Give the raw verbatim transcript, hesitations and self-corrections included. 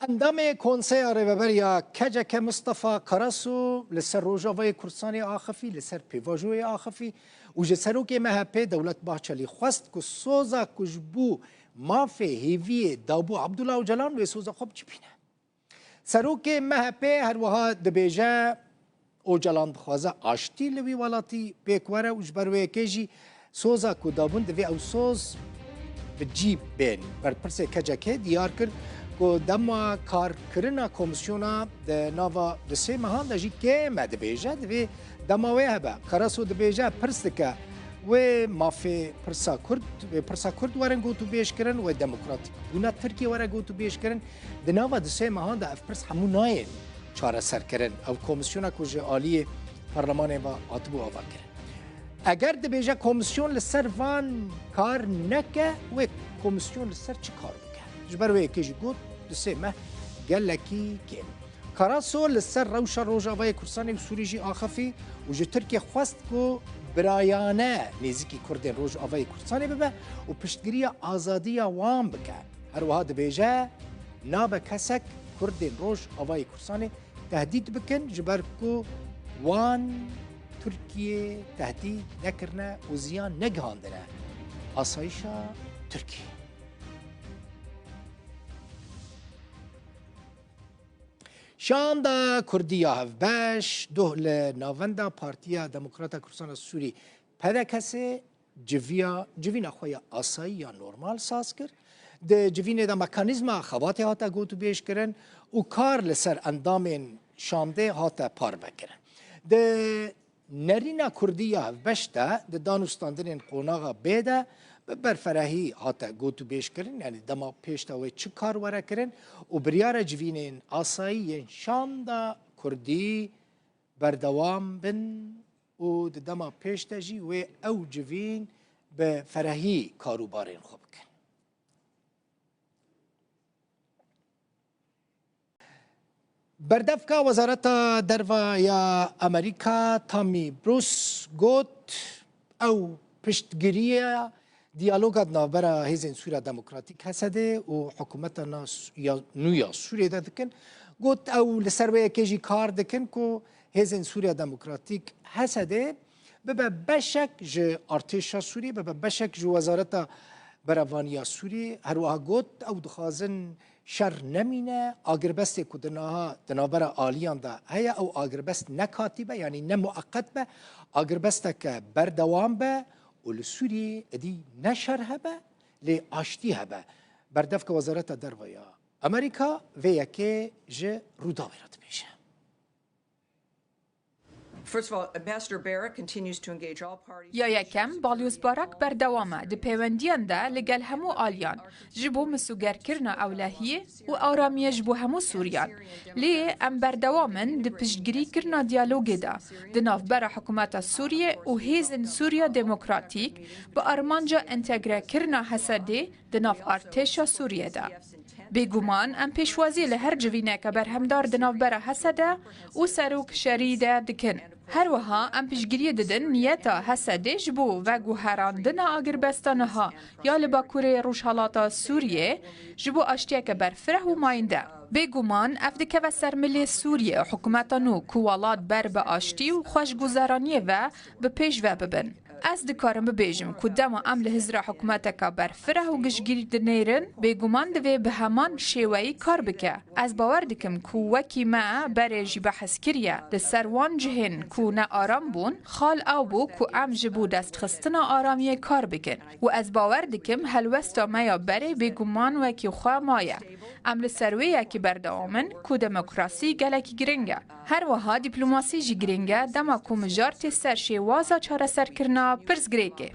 Endamê Konseya Rêveber ya K C K Mistefa Karaso li ser Rojavayê Kurdistanê axifî, li ser pêvajoyê axifî û ji serokê M H P Dewlet Bahçelî xwest ku soza ku ji bo mafê hêviyê dabû Abdullah Ocalan wê soza xwe bicibîne. Serokê M H P her wiha dibêje, Ocalan dixwaze aştî li wî welatî pêk were û ji ber wê yekê jî soza ku dabûn divê ew soz bi cî bên. Berpirsê K C K diyar kir ku dema karkirina komîsyona di nava du sê mehan de jî kêm e dibêje, divê dema wê hebe. Karaso dibêje, pirs dike, wê mafê pirsa Kurd, wê pirsa Kurd werin gotûbêj kirin, wê demokratîk bûna Tirkiye were gotûbêj kirin. Di nava du sê mehan de ev pirs hemû nayên çareserkirin. Ew komîsyona ku ji aliyê parlemanê ve hatibû avakirin. Eger dibêje komîsyon li ser van kar neke, wê komîsyon li ser çi kar bike? Ji ber wê yekê jî got, du sê meh gelekî kêm. Karaso li ser rewşa Rojavayê Kurdistanê û Sûrî jî axifî û ji Tirkiye xwest ku birayane nêzîkî Kurdên Rojavayê Kurdistanê bibe û piştgiriya azadiya wan bike. Her wiha dibêje, nabe kesek Kurdên Rojavayê Kurdistanê tehdît bikin, ji ber ku wan Tirkiyê tehdît nekirine û ziyan negihandine asayişa Tirkiyê. Şanda Kurdî ya Hevbeş, doh li Navenda Partiya Demokrata Kurdistana Sûrî, P D K S'ê, civiya, civîna xwe ya asayî ya normal saz kir. Di civînê de mekanîzma xebatê hate gotûbêjkirin û kar li ser endamên şandê hate parvekirin. Di nerîna Kurdî ya Hevbeş de di danûstandinên qonaxa bê de bi berferehî hate gotûbêjkirin, yanî dema pêş de wê çi kar were kirin û biryara civînên asayî yên şanda Kurdî berdewam bin û di dema pêş de jî wê ew civîn bi ferehî karûbarên xwe bikin. Berdevka Wezareta Derve ya Amerîka Tammy Bruce got, ew piştgiriya diyaloga di navbera Hêzên Sûriya Demokratîk, H S D, û hikûmeta na Su-, ya, nû ya Sûriyê de dikin. Got, ew li ser wê yekê jî kar dikin ku Hêzên Sûriya Demokratîk, H S D, bibe beşek ji artêşa Sûriyê, bibe beşek ji Wezareta Berevaniya Sûriyê. Her wiha got, ew dixwazin şer nemîne, agirbestê ku di naha, di navbera aliyan de heye, ew agirbest ne katî be, yanî ne mueqet be, agirbesteke berdewam be û li Sûriyê êdî ne şer hebe, lê aştî hebe. Berdevka Wezareta Derve ya Amerîka vê yekê ji Rûdawê re dibêje. First of all, Ambassador Barrett continues to engage all parties. Ya yekem, Balyozbarak berdewam e di pêwendiyan de li gel hemû aliyan, ji bo misûgerkirina ewlehiyê û aramiyê ji bo hemû Sûriyan. Lê em berdewam in di piştgirîkirina diyalogê de, di navbera hikûmeta Sûriyê û Hêzên Sûriya Demokratîk, bi armanca entegrekirina H S D di nav artêşa Sûriyê de. Bêguman em pêşwaziyê li her civîneke berhemdar di navbera H S D û serok şerî de dikin. Her wiha em piştgiriyê didin niyeta H S D ji bo veguherandina agirbesta niha ya li Bakurê Rojhelata Sûriyê ji bo aştiyeke berfireh û mayînde. Bêguman ev dikeve ser milê Sûriyê û hikûmeta nû ku welat ber bi aştî û xweşguzeraniyê ve bi pêş ve bibin. Ez dikarim bibêjim ku dema em li hizra hikûmeteka berfireh û giştgirî dinêrin, bêguman divê bi heman şêweyî kar bike. Ez bawer dikim ku wekî me berê jî behs kiriye, li ser wan cihên ku ne aram bûn, xal ew bû ku em ji bo destxistina aramiyê kar bikin. Û ez bawer dikim helwesta me ya berê bêguman wekî xwe maye. Em li ser wê yekî berdewam in ku demokrasî gelekî giring e. Her wiha dîplomasî jî giring e, dema ku mijar tê ser şêwaza çareserkirina pirsgirêkê.